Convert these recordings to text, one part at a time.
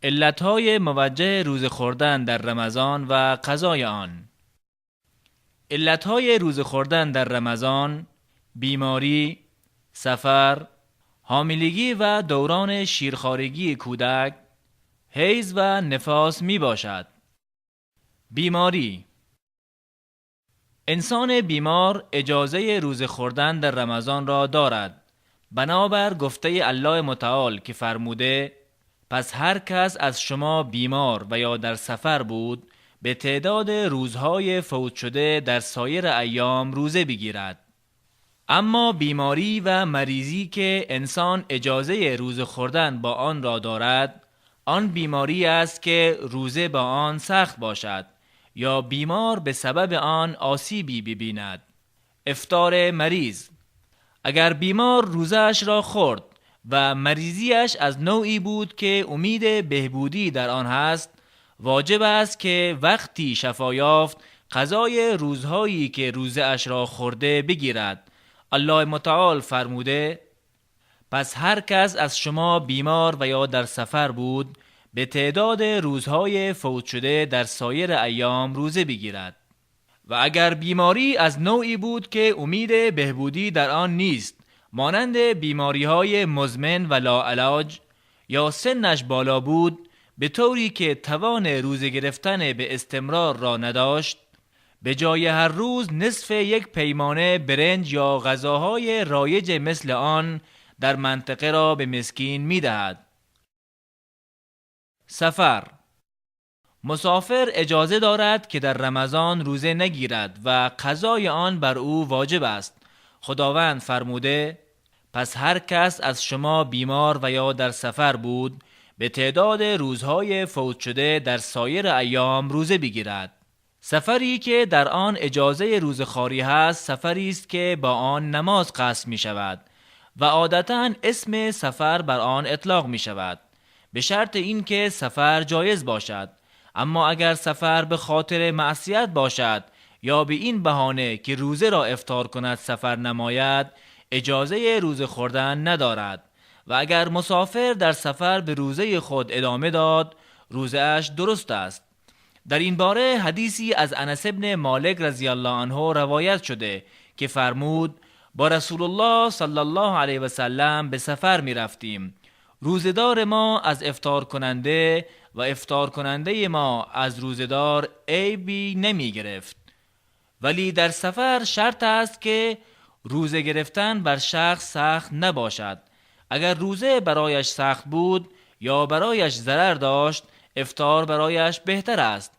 علتهای موجه روزه خوردن در رمضان و قضای آن. علتهای روزه خوردن در رمضان: بیماری، سفر، حاملگی و دوران شیرخوارگی کودک، حیض و نفاس می باشد. بیماری: انسان بیمار اجازه روزه خوردن در رمضان را دارد، بنابر گفته الله متعال که فرموده: پس هر کس از شما بیمار و یا در سفر بود، به تعداد روزهای فوت شده در سایر ایام روزه بگیرد. اما بیماری و مریضی که انسان اجازه روزه خوردن با آن را دارد، آن بیماری است که روزه با آن سخت باشد یا بیمار به سبب آن آسیبی ببیند. افطار مریض: اگر بیمار روزه‌اش را خورد و مریضیش از نوعی بود که امید بهبودی در آن هست، واجب است که وقتی شفا یافت قضای روزهایی که روزه اش را خورده بگیرد. الله متعال فرموده: پس هر کس از شما بیمار و یا در سفر بود، به تعداد روزهای فوت شده در سایر ایام روزه بگیرد. و اگر بیماری از نوعی بود که امید بهبودی در آن نیست، مانند بیماری‌های مزمن و لاعلاج، یا سنش بالا بود به طوری که توان روزه گرفتن به استمرار را نداشت، به جای هر روز نصف یک پیمانه برنج یا غذاهای رایج مثل آن در منطقه را به مسکین می‌دهد. سفر: مسافر اجازه دارد که در رمضان روزه نگیرد و قضای آن بر او واجب است. خداوند فرموده: پس هر کس از شما بیمار و یا در سفر بود، به تعداد روزهای فوت شده در سایر ایام روزه بگیرد. سفری که در آن اجازه روزه‌خواری هست، سفری است که با آن نماز قصر می شود و عادتاً اسم سفر بر آن اطلاق می شود، به شرط اینکه سفر جایز باشد. اما اگر سفر به خاطر معصیت باشد یا به این بهانه که روزه را افطار کند سفر نماید، اجازه روزه خوردن ندارد. و اگر مسافر در سفر به روزه خود ادامه داد، روزه اش درست است. در این باره حدیثی از انس بن مالک رضی الله عنه روایت شده که فرمود: با رسول الله صلی الله علیه و سلم به سفر می رفتیم. روزه‌دار ما از افطار کننده و افطار کننده ما از روزه‌دار عیبی نمی گرفت. ولی در سفر شرط است که روزه گرفتن بر شخص سخت نباشد. اگر روزه برایش سخت بود یا برایش ضرر داشت، افطار برایش بهتر است،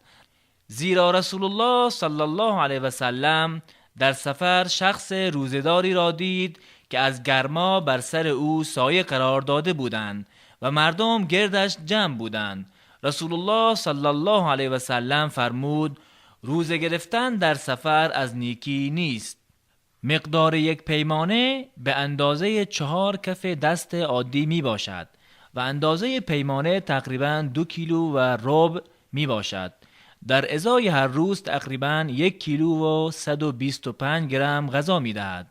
زیرا رسول الله صلی الله علیه و سلم در سفر شخص روزه‌داری را دید که از گرما بر سر او سایه قرار داده بودند و مردم گردش جمع بودند. رسول الله صلی الله علیه و سلم فرمود: روزه گرفتن در سفر از نیکی نیست. مقدار یک پیمانه به اندازه 4 کف دست عادی می باشد و اندازه پیمانه تقریباً 2 کیلو و ربع می باشد. در ازای هر روز تقریباً 1 کیلو و 125 گرم غذا می دهد.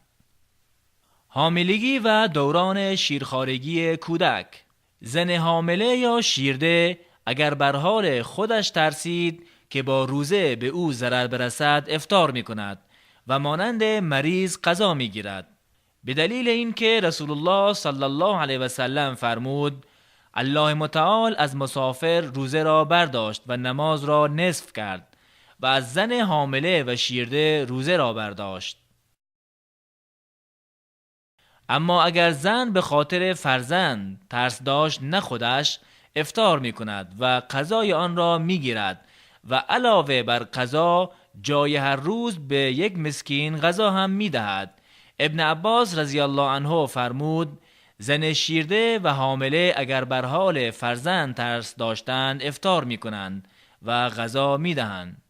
حاملگی و دوران شیرخوارگی کودک: زن حامله یا شیرده اگر بر حال خودش ترسید که با روزه به او ضرر برسد، افطار می کند و مانند مریض قضا می گیرد، به دلیل اینکه رسول الله صلی الله علیه و سلم فرمود: الله متعال از مسافر روزه را برداشت و نماز را نصف کرد و از زن حامله و شیرده روزه را برداشت. اما اگر زن به خاطر فرزند ترس داشت نه خودش، افطار می کند و قضای آن را می گیرد و علاوه بر قضا جای هر روز به یک مسکین غذا هم می دهد. ابن عباس رضی الله عنه فرمود: زن شیرده و حامله اگر بر حال فرزند ترس داشتند افطار می کنند و غذا می دهند.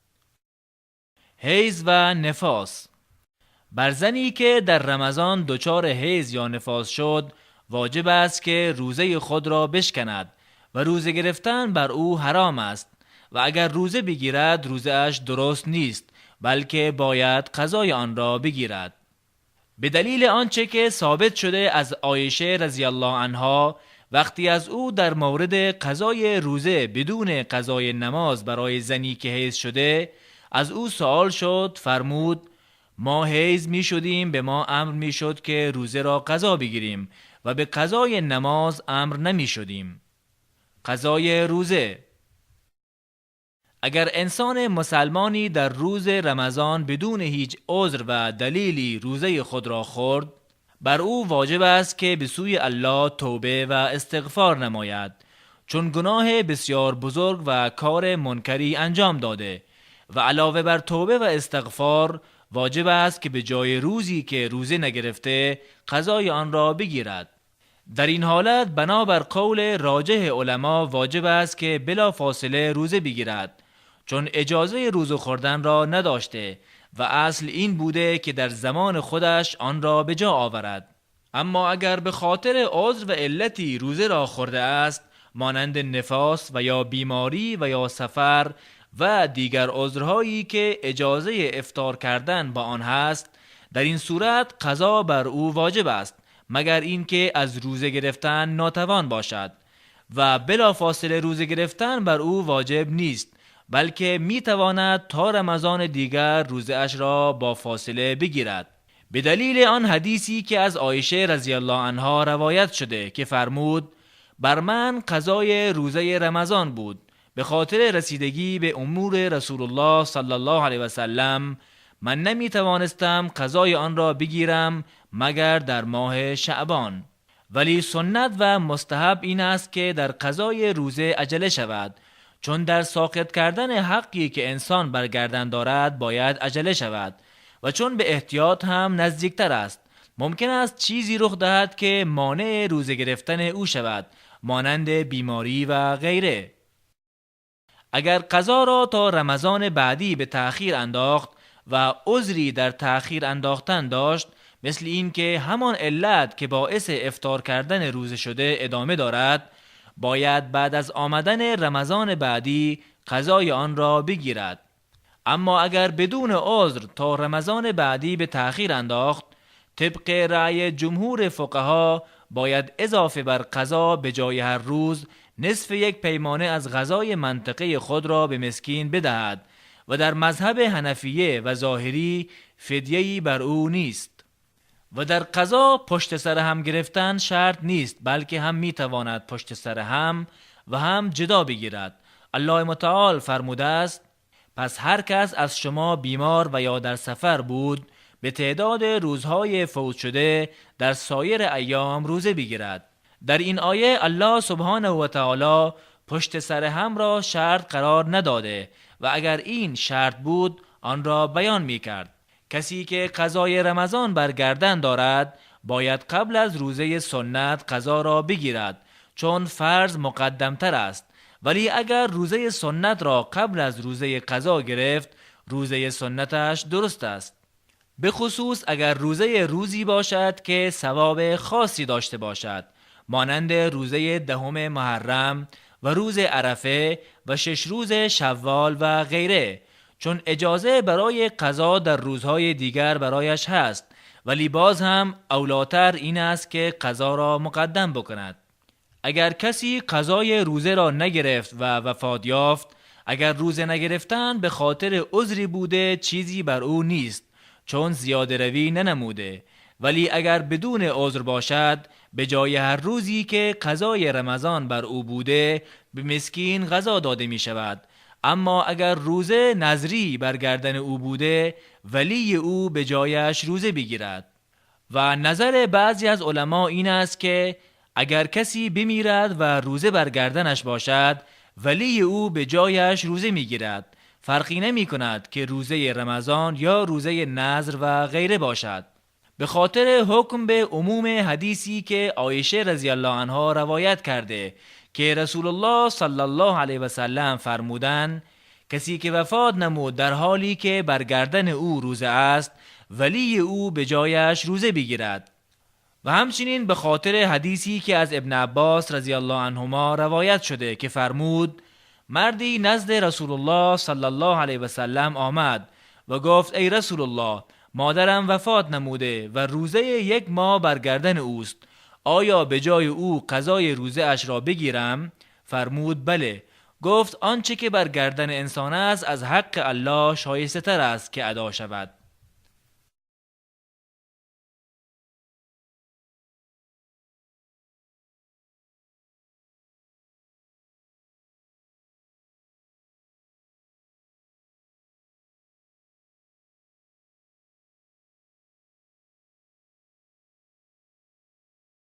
حیض و نفاس: بر زنی که در رمضان دچار حیض یا نفاس شد واجب است که روزه خود را بشکند و روزه گرفتن بر او حرام است و اگر روزه بگیرد روزه اش درست نیست، بلکه باید قضای آن را بگیرد. به دلیل آنچه که ثابت شده از عایشه رضی الله عنها وقتی از او در مورد قضای روزه بدون قضای نماز برای زنی که حیض شده از او سوال شد، فرمود: ما حیض می شدیم، به ما امر می شد که روزه را قضا بگیریم و به قضای نماز امر نمی شدیم. قضای روزه. اگر انسان مسلمانی در روز رمضان بدون هیچ عذر و دلیلی روزه خود را خورد، بر او واجب است که به سوی الله توبه و استغفار نماید، چون گناه بسیار بزرگ و کار منکری انجام داده و علاوه بر توبه و استغفار واجب است که به جای روزی که روزه نگرفته قضای آن را بگیرد. در این حالت بنابر قول راجح علما واجب است که بلا فاصله روزه بگیرد، چون اجازه روزه خوردن را نداشته و اصل این بوده که در زمان خودش آن را به جا آورد. اما اگر به خاطر عذر و علتی روزه را خورده است، مانند نفاس و یا بیماری و یا سفر و دیگر عذرهایی که اجازه افطار کردن با آن هست، در این صورت قضا بر او واجب است، مگر اینکه از روزه گرفتن ناتوان باشد و بلافاصله روزه گرفتن بر او واجب نیست، بلکه میتواند تا رمضان دیگر روزه اش را با فاصله بگیرد. به دلیل آن حدیثی که از عایشه رضی الله عنها روایت شده که فرمود: بر من قضای روزه رمضان بود، به خاطر رسیدگی به امور رسول الله صلی الله علیه و سلم من نمی توانستم قضای آن را بگیرم مگر در ماه شعبان. ولی سنت و مستحب این است که در قضای روزه عجله شود، چون در ساقط کردن حقی که انسان بر گردن دارد باید عجله شود و چون به احتیاط هم نزدیکتر است، ممکن است چیزی رخ دهد که مانع روزه گرفتن او شود، مانند بیماری و غیره. اگر قضا را تا رمضان بعدی به تأخیر انداخت و عذری در تأخیر انداختن داشت، مثل این که همان علت که باعث افطار کردن روزه شده ادامه دارد، باید بعد از آمدن رمضان بعدی قضای آن را بگیرد. اما اگر بدون عذر تا رمضان بعدی به تأخیر انداخت، طبق رأی جمهور فقها باید اضافه بر قضا به جای هر روز نصف یک پیمانه از غذای منطقه خود را به مسکین بدهد و در مذهب حنفیه و ظاهری فدیه‌ای بر او نیست. و در قضا پشت سر هم گرفتن شرط نیست، بلکه هم میتواند پشت سر هم و هم جدا بگیرد. الله متعال فرموده است: پس هر کس از شما بیمار و یا در سفر بود، به تعداد روزهای فوت شده در سایر ایام روزه بگیرد. در این آیه الله سبحانه و تعالی پشت سر هم را شرط قرار نداده و اگر این شرط بود آن را بیان می کرد. کسی که قضای رمضان بر گردن دارد باید قبل از روزه سنت قضا را بگیرد، چون فرض مقدمتر است. ولی اگر روزه سنت را قبل از روزه قضا گرفت، روزه سنتش درست است، به خصوص اگر روزه روزی باشد که ثواب خاصی داشته باشد، مانند روزه 10 محرم و روز عرفه و 6 روز شوال و غیره، چون اجازه برای قضا در روزهای دیگر برایش هست، ولی باز هم اولاتر این است که قضا را مقدم بکند. اگر کسی قضای روزه را نگرفت و وفات یافت، اگر روزه نگرفتن به خاطر عذری بوده چیزی بر او نیست، چون زیاده روی ننموده. ولی اگر بدون عذر باشد، به جای هر روزی که قضای رمضان بر او بوده به مسکین غذا داده می شود. اما اگر روزه نذری بر گردن او بوده، ولی او به جایش روزه بگیرد. و نظر بعضی از علما این است که اگر کسی بمیرد و روزه بر گردنش باشد، ولی او به جایش روزه میگیرد، فرقی نمی کند که روزه رمضان یا روزه نذر و غیره باشد، به خاطر حکم به عموم حدیثی که عایشه رضی الله عنها روایت کرده که رسول الله صلی الله علیه و سلم فرمودند: کسی که وفات نمود در حالی که بر گردن او روزه است، ولی او به جایش روزه بگیرد. و همچنین به خاطر حدیثی که از ابن عباس رضی الله عنهما روایت شده که فرمود: مردی نزد رسول الله صلی الله علیه و سلم آمد و گفت: ای رسول الله، مادرم وفات نموده و روزه 1 ماه بر گردن اوست، آیا به جای او قضای روزه اش را بگیرم؟ فرمود بله. گفت آنچه که بر گردن انسان است از حق الله شایسته تر است که ادا شود.